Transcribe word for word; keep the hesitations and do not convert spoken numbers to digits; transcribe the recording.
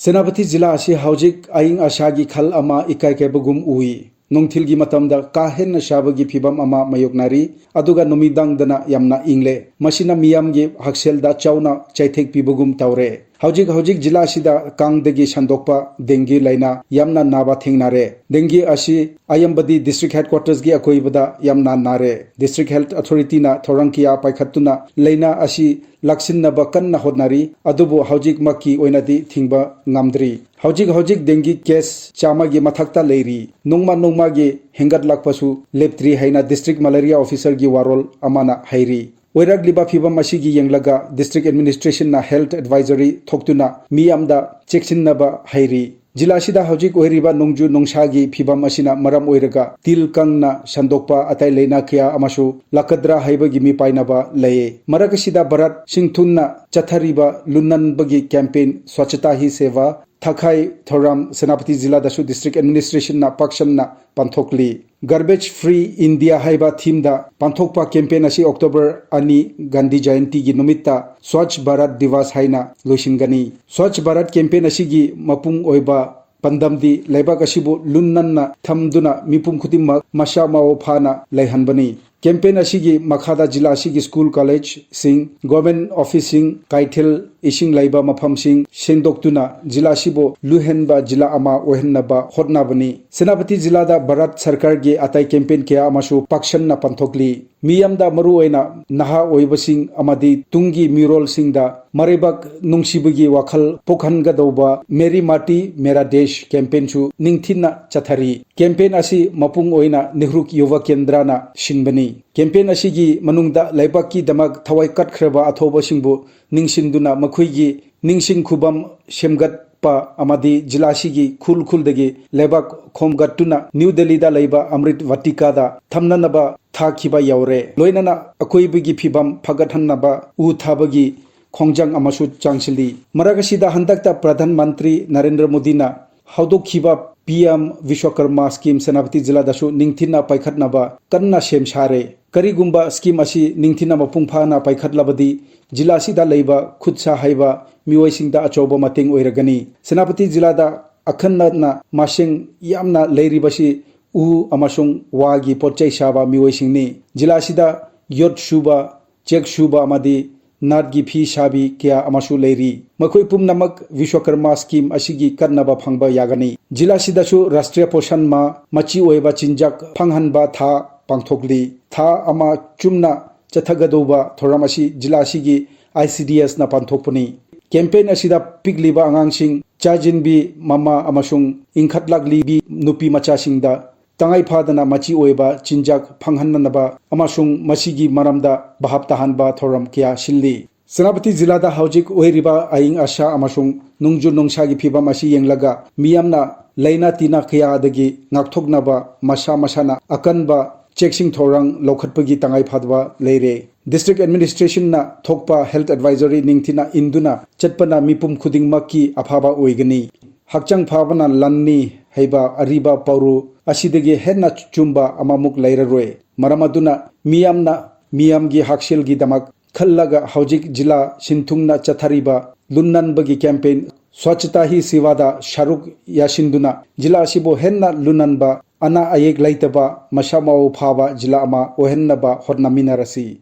ꯁꯦꯅꯥꯄꯇꯤ ꯖꯤꯂꯥ ꯑꯁꯤ ꯍꯧꯖꯤꯛ ꯑꯏꯪ ꯑꯁꯥꯒꯤ ꯈꯜ ꯑꯃ ꯏꯀꯥꯏ ꯀꯥꯏꯕꯒꯨꯝ ꯎꯏ꯫ ꯅꯨꯡꯊꯤꯜꯒꯤ ꯃꯇꯝꯗ ꯀꯥ ꯍꯦꯟꯅ ꯁꯥꯕꯒꯤ ꯐꯤꯕꯝ ꯑꯃ ꯃꯥꯌꯣꯛꯅꯔꯤ, ꯑꯗꯨꯒ ꯅꯨꯃꯤꯗꯥꯡꯗꯅ ꯌꯥꯝꯅ ꯏꯪꯂꯦ꯫ ꯃꯁꯤꯅ ꯃꯤꯌꯥꯝꯒꯤ ꯍꯛꯁꯦꯜꯗ ꯆꯥꯎꯅ ꯆꯩꯊꯦꯛ ꯄꯤꯕꯒꯨꯝ ꯇꯧꯔꯦ꯫ ꯍꯧꯖꯤꯛ ꯍꯧꯖꯤꯛ ꯖꯤꯂꯥ ꯑꯁꯤꯗ ꯀꯥꯡꯗꯒꯤ ꯁꯟꯗꯣꯛꯄ ꯗꯦꯡꯒꯤ ꯂꯥꯏꯅꯥ ꯌꯥꯝꯅ ꯅꯥꯕ ꯊꯦꯡꯅꯔꯦ꯫ ꯗꯦꯡꯒꯤ ꯑꯁꯤ ꯑꯌꯥꯝꯕꯗꯤ district headquarters ꯒꯤ ꯑꯀꯣꯏꯕꯗ ꯌꯥꯝꯅ ꯅꯥꯔꯦ꯫ District Health Authority ꯅ ꯊꯧꯔꯥꯡ ꯀꯌꯥ ꯄꯥꯏꯈꯠꯇꯨꯅ ꯂꯥꯏꯅꯥ ꯑꯁꯤ ꯂꯥꯛꯁꯤꯟꯅꯕ ꯀꯟꯅ ꯍꯣꯠꯅꯔꯤ, ꯑꯗꯨꯕꯨ ꯍꯧꯖꯤꯛꯃꯛꯀꯤ ꯑꯣꯏꯅꯗꯤ ꯊꯤꯡꯕ ꯉꯝꯗ꯭ꯔꯤ꯫ ꯍꯧꯖꯤꯛ ꯍꯧꯖꯤꯛ ꯗꯦꯡꯒꯤ case ꯆꯥꯝꯃꯒꯤ ꯃꯊꯛꯇ ꯂꯩꯔꯤ꯫ ꯅꯣꯡꯃ ꯅꯣꯡꯃꯒꯤ ꯍꯦꯟꯒꯠꯂꯛꯄꯁꯨ ꯂꯦꯞꯇ꯭ꯔꯤ ꯍꯥꯏꯅ district malaria officer ꯒꯤ ꯋꯥꯔꯣꯜ ꯑꯃꯅ ꯍꯥꯏꯔꯤ꯫ ꯑꯣꯏꯔꯛꯂꯤꯕ ꯐꯤꯕꯝ ꯑꯁꯤꯒꯤ ꯌꯦꯡꯂꯒ district administration ꯅ health advisory ꯊꯣꯛꯇꯨꯅ ꯃꯤꯌꯥꯝꯗ ꯆꯦꯛꯁꯤꯟꯅꯕ ꯍꯥꯏꯔꯤ꯫ ꯖꯤꯂꯥ ꯑꯁꯤꯗ ꯍꯧꯖꯤꯛ ꯑꯣꯏꯔꯤꯕ ꯅꯣꯡꯖꯨ ꯅꯨꯡꯁꯥꯒꯤ ꯐꯤꯕꯝ ꯑꯁꯤꯅ ꯃꯔꯝ ꯑꯣꯏꯔꯒ ꯇꯤꯜ ꯀꯥꯡꯅ ꯁꯟꯗꯣꯛꯄ ꯑꯇꯩ ꯂꯥꯏꯅꯥ ꯀꯌꯥ ꯑꯃꯁꯨ ꯂꯥꯛꯀꯗ꯭ꯔꯥ ꯍꯥꯏꯕꯒꯤ ꯃꯤꯄꯥꯏꯅꯕ ꯂꯩꯌꯦ꯫ ꯃꯔꯛ ꯑꯁꯤꯗ ꯚꯥꯔꯠ ꯁꯤꯟꯊꯨꯡꯅ ꯆꯠꯊꯔꯤꯕ ꯂꯨꯅꯟꯕꯒꯤ campaign Swachhata Hi Seva ꯊꯥꯈꯥꯏ ꯊꯧꯔꯝ ꯁꯦꯅꯥꯄꯇꯤ ꯖꯤꯂꯥꯗꯁꯨ district administration ꯅ ꯄꯥꯛꯁꯟꯅ ꯄꯥꯡꯊꯣꯛꯂꯤ꯫ Garbage Free India ꯍꯥꯏꯕ theme ꯗ ꯄꯥꯡꯊꯣꯛꯄ campaign ꯑꯁꯤ October ꯑꯅꯤ ꯒꯥꯟꯙꯤ ꯖꯌꯟꯇꯤꯒꯤ ꯅꯨꯃꯤꯠꯇ Swachh Bharat Diwas ꯍꯥꯏꯅ ꯂꯣꯏꯁꯤꯟꯒꯅꯤ꯫ Swachh Bharat campaign ꯑꯁꯤꯒꯤ ꯃꯄꯨꯡ ꯑꯣꯏꯕ ꯄꯥꯟꯗꯝꯗꯤ ꯂꯩꯕꯥꯛ ꯑꯁꯤꯕꯨ ꯂꯨ ꯅꯥꯟꯅ ꯊꯝꯗꯨꯅ ꯃꯤꯄꯨꯝ ꯈꯨꯗꯤꯡꯃꯛ ꯃꯁꯥ ꯃꯎ ꯐꯥꯅ ꯂꯩꯍꯟꯕꯅꯤ꯫ Campaign ꯑꯁꯤꯒꯤ ꯃꯈꯥꯗ ꯖꯤꯂꯥ ꯑꯁꯤꯒꯤ school, college ꯁꯤꯡ, government office ꯁꯤꯡ, ꯀꯩꯊꯦꯜ, ꯏꯁꯤꯡ ꯂꯩꯕ ꯃꯐꯝꯁꯤꯡ ꯁꯦꯡꯗꯣꯛꯇꯨꯅ ꯖꯤꯂꯥ ꯑꯁꯤꯕꯨ ꯂꯨꯍꯦꯟꯕ ꯖꯤꯂꯥ ꯑꯃ ꯑꯣꯏꯍꯟꯅꯕ ꯍꯣꯠꯅꯕꯅꯤ꯫ ꯁꯦꯅꯥꯄꯇꯤ ꯖꯤꯂꯥꯗ ꯚꯥꯔꯠ ꯁꯔꯀꯥꯔꯒꯤ ꯑꯇꯩ campaign ꯀꯌꯥ ꯑꯃꯁꯨ ꯄꯥꯛꯁꯟꯅ ꯄꯥꯡꯊꯣꯛꯂꯤ꯫ ꯃꯤꯌꯥꯝꯗ, ꯃꯔꯨꯑꯣꯏꯅ ꯅꯍꯥ ꯑꯣꯏꯕꯁꯤꯡ ꯑꯃꯗꯤ ꯇꯨꯡꯒꯤ ꯃꯤꯔꯣꯜꯁꯤꯡꯗ ꯃꯔꯩꯕꯥꯛ ꯅꯨꯡꯁꯤꯕꯒꯤ ꯋꯥꯈꯜ ꯄꯣꯛꯍꯟꯒꯗꯧꯕ Meri Mati Mera Desh campaign ꯁꯨ ꯅꯤꯡꯊꯤꯅ ꯆꯠꯊꯔꯤ꯫ Campaign ꯑꯁꯤ ꯃꯄꯨꯡ ꯑꯣꯏꯅ ꯅꯦꯍ꯭ꯔꯨ ꯌꯨꯚ ꯀꯦꯟꯗ꯭ꯔꯅ ꯁꯤꯟꯕꯅꯤ꯫ Campaign ꯑꯁꯤꯒꯤ ꯃꯅꯨꯡꯗ ꯂꯩꯕꯥꯛꯀꯤꯗꯃꯛ ꯊꯋꯥꯏ ꯀꯠꯈ꯭ꯔꯕ ꯑꯊꯧꯕꯁꯤꯡꯕꯨ ꯅꯤꯡꯁꯤꯡꯗꯨꯅ ꯃꯈꯣꯏꯒꯤ ꯅꯤꯡꯁꯤꯡ ꯈꯨꯕꯝ ꯁꯦꯝꯒꯠꯄ ꯑꯃꯗꯤ ꯖꯤꯂꯥ ꯑꯁꯤꯒꯤ ꯈꯨꯜ ꯈꯨꯜꯗꯒꯤ ꯂꯩꯕꯥꯛ ꯈꯣꯝꯒꯠꯇꯨꯅ ꯅ꯭ꯌꯨ ꯗꯦꯜꯂꯤꯗ ꯂꯩꯕ ꯑꯃ꯭ꯔꯤꯠ ꯚꯥꯇꯤꯀꯥꯗ ꯊꯝꯅꯅꯕ ꯊꯥꯈꯤꯕ ꯌꯥꯎꯔꯦ꯫ ꯂꯣꯏꯅꯅ ꯑꯀꯣꯏꯕꯒꯤ ꯐꯤꯕꯝ ꯐꯒꯠꯍꯟꯅꯕ ꯎ ꯊꯥꯕꯒꯤ ꯈꯣꯡꯖꯪ ꯑꯃꯁꯨ ꯆꯪꯁꯤꯜꯂꯤ꯫ ꯃꯔꯛ ꯑꯁꯤꯗ ꯍꯟꯗꯛꯇ ꯄ꯭ꯔꯙꯥꯟ ꯃꯟꯇ꯭ꯔꯤ ꯅꯔꯦꯟꯗ꯭ꯔ ꯃꯣꯗꯤꯅ ꯍꯧꯗꯣꯛꯈꯤꯕ ꯄꯤ ꯑꯦꯝ ꯕꯤꯁ꯭ꯋꯀꯔꯃ ꯁ꯭ꯀꯤꯝ ꯁꯦꯅꯥꯄꯇꯤ ꯖꯤꯂꯥꯗꯁꯨ ꯅꯤꯡꯊꯤꯅ ꯄꯥꯏꯈꯠꯅꯕ ꯀꯟꯅ ꯁꯦꯝ ꯁꯥꯔꯦ꯫ ꯀꯔꯤꯒꯨꯝꯕ ꯁ꯭ꯀꯤꯝ ꯑꯁꯤ ꯅꯤꯡꯊꯤꯅ ꯃꯄꯨꯡ ꯐꯥꯅ ꯄꯥꯏꯈꯠꯂꯕꯗꯤ, ꯖꯤꯂꯥ ꯑꯁꯤꯗ ꯂꯩꯕ ꯈꯨꯠ ꯁꯥ ꯍꯩꯕ ꯃꯤꯑꯣꯏꯁꯤꯡꯗ ꯑꯆꯧꯕ ꯃꯇꯦꯡ ꯑꯣꯏꯔꯒꯅꯤ꯫ ꯁꯦꯅꯥꯄꯇꯤ ꯖꯤꯂꯥꯗ ꯑꯈꯟꯅꯅ ꯃꯁꯤꯡ ꯌꯥꯝꯅ ꯂꯩꯔꯤꯕꯁꯤ ꯎ ꯑꯃꯁꯨꯡ ꯋꯥꯒꯤ ꯄꯣꯠꯆꯩ ꯁꯥꯕ ꯃꯤꯑꯣꯏꯁꯤꯡꯅꯤ꯫ ꯖꯤꯂꯥ ꯑꯁꯤꯗ ꯌꯣꯠ ꯁꯨꯕ, ꯆꯦꯛ ꯁꯨꯕ ꯑꯃꯗꯤ ꯅꯥꯠꯀꯤ ꯐꯤ ꯁꯥꯕꯤ ꯀꯌꯥ ꯑꯃꯁꯨ ꯂꯩꯔꯤ꯫ ꯃꯈꯣꯏ ꯄꯨꯝꯅꯃꯛ ꯕꯤꯁ꯭ꯋꯀꯔꯃ ꯁ꯭ꯀꯤꯝ ꯑꯁꯤꯒꯤ ꯀꯥꯟꯅꯕ ꯐꯪꯕ ꯌꯥꯒꯅꯤ꯫ ꯖꯤꯂꯥ ꯑꯁꯤꯗꯁꯨ ꯔꯥꯁꯇ꯭ꯔꯤꯌꯥ ꯄꯣꯁꯟ ꯃꯥꯍ, ꯃꯆꯤ ꯑꯣꯏꯕ ꯆꯤꯟꯖꯥꯛ ꯐꯪꯍꯟꯕ ꯊꯥ ꯄꯥꯡꯊꯣꯛꯂꯤ꯫ ꯊꯥ ꯑꯃ ꯆꯨꯝꯅ ꯆꯠꯊꯒꯗꯧꯕ ꯊꯧꯔꯝ ꯑꯁꯤ ꯖꯤꯂꯥ ꯑꯁꯤꯒꯤ ꯑꯥꯏ ꯁꯤ ꯗꯤ ꯑꯦꯁꯅ ꯄꯥꯡꯊꯣꯛꯄꯅꯤ꯫ ꯀꯦꯝꯄꯦꯟ ꯑꯁꯤꯗ ꯄꯤꯛꯂꯤꯕ ꯑꯉꯥꯡꯁꯤꯡ, ꯆꯥꯖꯤꯟꯕꯤ ꯃꯃꯥ ꯑꯃꯁꯨꯡ ꯏꯟꯈꯠꯂꯛꯂꯤꯕꯤ ꯅꯨꯄꯤ ꯃꯆꯥꯁꯤꯡꯗ ꯇꯉꯥꯏ ꯐꯗꯅ ꯃꯆꯤ ꯑꯣꯏꯕ ꯆꯤꯟꯖꯥꯛ ꯐꯪꯍꯟꯅꯅꯕ ꯑꯃꯁꯨꯡ ꯃꯁꯤꯒꯤ ꯃꯔꯝꯗ ꯚꯥꯞ ꯇꯥꯍꯟꯕ ꯊꯧꯔꯝ ꯀꯌꯥ ꯁꯤꯜꯂꯤ꯫ ꯁꯦꯅꯥꯄꯇꯤ ꯖꯤꯂꯥꯗ ꯍꯧꯖꯤꯛ ꯑꯣꯏꯔꯤꯕ ꯑꯏꯪ ꯑꯁꯥ ꯑꯃꯁꯨꯡ ꯅꯣꯡꯖꯨ ꯅꯨꯡꯁꯥꯒꯤ ꯐꯤꯕꯝ ꯑꯁꯤ ꯌꯦꯡꯂꯒ, ꯃꯤꯌꯥꯝꯅ ꯂꯥꯏꯅꯥ ꯇꯤꯟꯅꯥ ꯀꯌꯥꯗꯒꯤ ꯉꯥꯛꯊꯣꯛꯅꯕ ꯃꯁꯥ ꯃꯁꯥꯅ ꯑꯀꯟꯕ ꯆꯦꯛꯁꯤꯟ ꯊꯧꯔꯥꯡ ꯂꯧꯈꯠꯄꯒꯤ ꯇꯉꯥꯏ ꯐꯗꯕ ꯂꯩꯔꯦ꯫ ꯗꯤꯁꯇ꯭ꯔꯤꯛ ꯑꯦꯗꯃꯤꯅꯤꯁꯇ꯭ꯔꯦꯁꯟꯅ ꯊꯣꯛꯄ ꯍꯦꯜꯊ ꯑꯦꯗꯚꯥꯏꯖꯔꯤ ꯅꯤꯡꯊꯤꯅ ꯏꯟꯗꯨꯅ ꯆꯠꯄꯅ ꯃꯤꯄꯨꯝ ꯈꯨꯗꯤꯡꯃꯛꯀꯤ ꯑꯐꯕ ꯑꯣꯏꯒꯅꯤ꯫ "ꯍꯛꯆꯥꯡ ꯐꯕꯅ ꯂꯟꯅꯤ" ꯍꯥꯏꯕ ꯑꯔꯤꯕ ꯄꯥꯎꯔꯧ ꯑꯁꯤꯗꯒꯤ ꯍꯦꯟꯅ ꯆꯨꯝꯕ ꯑꯃꯃꯨꯛ ꯂꯩꯔꯔꯣꯏ꯫ ꯃꯔꯝ ꯑꯗꯨꯅ ꯃꯤꯌꯥꯝꯅ ꯃꯤꯌꯥꯝꯒꯤ ꯍꯛꯁꯦꯜꯒꯤꯗꯃꯛ ꯈꯜꯂꯒ ꯍꯧꯖꯤꯛ ꯖꯤꯂꯥ ꯁꯤꯟꯊꯨꯡꯅ ꯆꯠꯊꯔꯤꯕ ꯂꯨꯟꯅꯟꯕꯒꯤ ꯀꯦꯝꯄꯦꯟ ꯁ꯭ꯋꯥꯆꯇꯥ ꯍꯤ ꯁꯦꯕꯥꯗ ꯁꯔꯨꯛ ꯌꯥꯁꯤꯟꯗꯨꯅ ꯖꯤꯂꯥ ꯑꯁꯤꯕꯨ ꯍꯦꯟꯅ ꯂꯨꯅꯟꯕ, ꯑꯅꯥ ꯑꯌꯦꯛ ꯂꯩꯇꯕ, ꯃꯁꯥ ꯃꯎ ꯐꯕ ꯖꯤꯂꯥ ꯑꯃ ꯑꯣꯏꯍꯟꯅꯕ ꯍꯣꯠꯅꯃꯤꯟꯅꯔꯁꯤ꯫